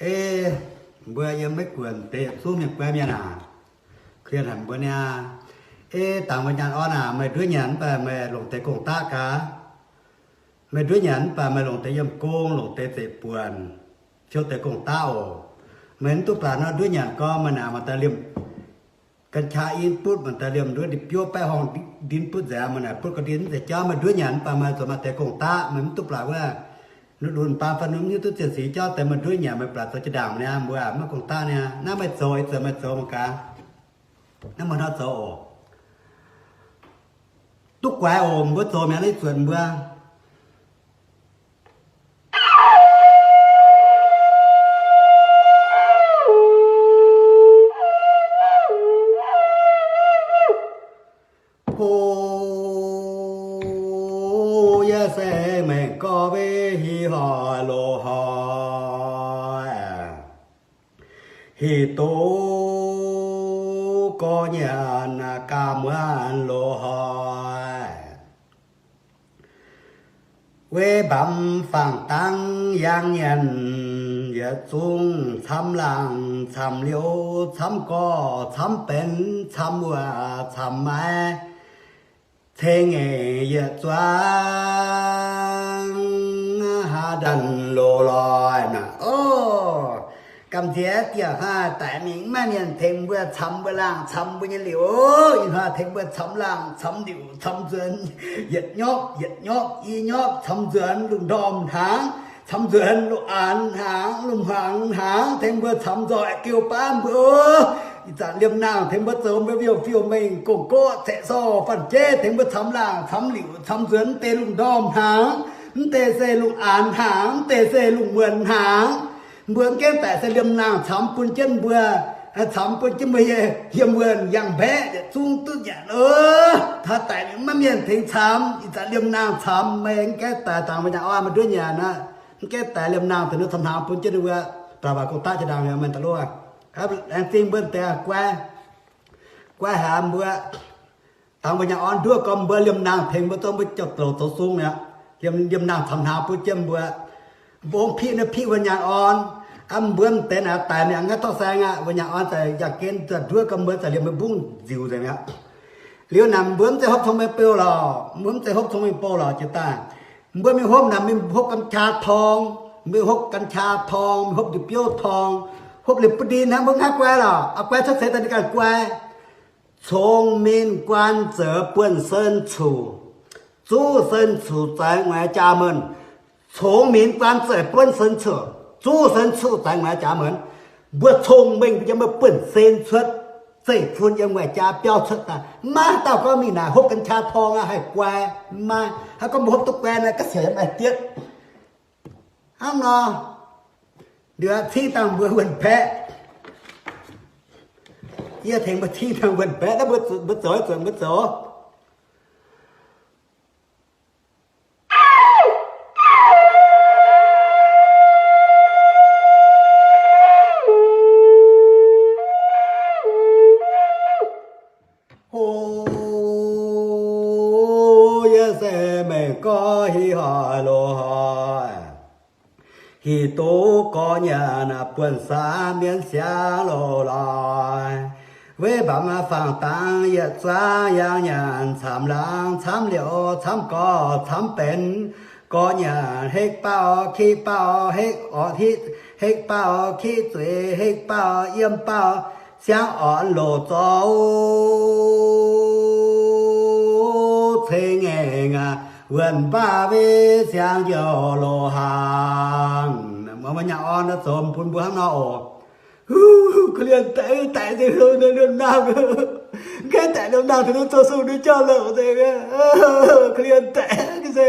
Ei, mbuo yiem Meiv Guoqv deix yietc zungv mienh guai mienh aac, korv-lienh haic mbuo niaa. Ei, dangx mbuo nyaanh orn aac, meih nduov nyanc mv baac meih longc deix gong-daqv gaax. Meih nduov nyanc mv baac meih longc deix yiem gong, longc deix zeiv buonc, fiou deix gong-daqv oc. Meih mv duqv baac nor nduov nyanc gorngv meih naaic maaih daaih liemh กัญชา in butv, maaih daaih liemh nduov ndin-biouv baeqv horngh ndin butv nzengc, meih naaic butv ga'ndin mv zeiz jauv. Meih nduov nyanc mv baac meih zuqc maaih deix gong-daqv, meih mv duqv baac wuov, lunx-lunx baan faan nunv hiuv duqv zienh six jauv deix, meih nduov nyanc meih baac zoux jiex ndaangc niaa, mbuo maiv gong-daqv niaa. Naaiv meih zoux, ih zanc meih zoux mangc gaax. Naaiv meih hnangv zoux oc. Duqv guaix oc, mbuo zoux mi'aqv, ih zuotc mbuo. Hov, yie se mengh gorx wei hiv hoic loz hoic, hiv duqv gorx nyanc gaax muonz loz hoic. Wei mbamv fangx dangv yangh nyanc, yietc zungv camv laangh camv liouh, camv gorx camv benx, camv wuoqc camv maaiz, ceng ngaengc yietc zuangx haav ndanc loz-loih naaic oc. Gamh nziex dieh hnoi daic mingh maiv mienh tengx mbuo camv mbuo laangh camv mbuo nyei liouh, ih hnoi tengx mbuo camv laangh camv liouh camv nzuonx, yietc nyopv yietc nyopv i nyopv camv nzuonx lungh ndorm hnaangx, camv nzuonx lungh aanx hnaangx, lungh hmuangx hnaangx, tengx mbuo camv nzoih geu baav mbuo. Ih zanc liemh nangh tengx mbuo zoux mbuo fiuv-fiuv mengh gong-goqv caeqv sorh fanh jeiv, tengx mbuo camv laangh camv liouh camv nzuonx, mv deix lungh ndorm hnaangx, mv deix se lungh aanx hnaangx, mv deix se lungh muonz hnaangx. Mbuo mv gaengh daic se liemh nangh camv bun jienv mbuo, camv bun jienv mbuo yiem wuonh yangh mbaeqv yietc zungv duqv nyanc oc. Taux daic mingh maiv mienh tengx camv, ih zanc liemh nangh camv, meih mv gaengh daic dangx mbuo nyaanh orn mbuo nduov nyanc aqv. Mv gaengh daic liemh nangh daaih nor camv hnaangx bun jienv ninh mbuo, daaih waac gong-daqv jiex ndaangc liuz meih daaih loh. Laengz zingh mbuo deix guai, guai haic mbuo. Dangx mbuo nyaanh orn nduov gormx mbuo liemh nangh tengx mbuo zorqv mbuo jauv-louc zoux sung mi'aqv. Liemh, liemh nangh camv hnaangx bun jienv mbuo. Mbuo ong piqv naaiv piqv mbuo nyaanh orn. Aa, mbuo m'deix naaic daic mi'aqv, ngaeqv dorh saeng aqv. Mbuo nyaanh orn zaqc yangh gen zaqc nduov gormx mbuo zaqc liemh mbuo mbungv nziuc nzengc mi'aqv. Liuz naaic mbuo mv zeiz hopv cong-mengh bou lorqc, mbuo mv zeiz hopv cong-mengh bou lorqc jiex daaih. Mbuo mingh hopv naaic mingh hopv กัญชาทอง, mingh hopv กัญชาทอง, mingh hopv ndin-biouv torng, hopv liuz butv ndin hnangv, mbuo mv haih guai lorqc. Aa, guai cuotv seix daaih ninh ganh guai. Congx minc guan zeix buonv-sen cuqv, zuqv sen cuqv zeix nguaix jaa menh. Congx minc guan zeix buonv-sen cuqv, zuqv sen cuqv zeix nguaix jaa menh. Mbuo cong-mengh yiem mbuo buonv-sen cuotv, zeiv-fun yiem nguaix jaa biauv cuotv daaih. Maiv haaix dauh gorngv mingh naaic hopv กัญชาทอง aqv haih guai. Maiv haaix gorngv mbuo hopv duqv guai naaic ga'siec yaac maaih dietv. Hnangv nor, liuz cingv dangh mbuo wuonh baeqv. Yie tengx mbuo cingv dangh wuonh baeqv, mbuo zoux, mbuo zoux, mbuo zoux. Hov, yie se mengh gorx hiv hoic loz hoic, hiv duqv gorx nyanc buonv-saauv mienv siangx loz-loih. Weiv mbaac fangx dangx yietc zuangx yangh nyanc camv laangz camv liouh camv gorx camv benx. Gorx nyanc hekv baauh kiqv baauh hekv orqv hiqv, hekv baauh kiqv zuiz, hekv baauh yiem baauh siangx orqv loz-zoux ceng ngaengc aac, wuonh baav wei siangx njoux loz-hnaangx. Mbuo nyaanh orn zoux bun mbuo hnangv nor oc. Korv-lienh daic, daic nzengc liemh nangh. Gaengh daic liemh nangh taux ninh zoux sung ninh jauv-louc nzengc. Korv-lienh daic se.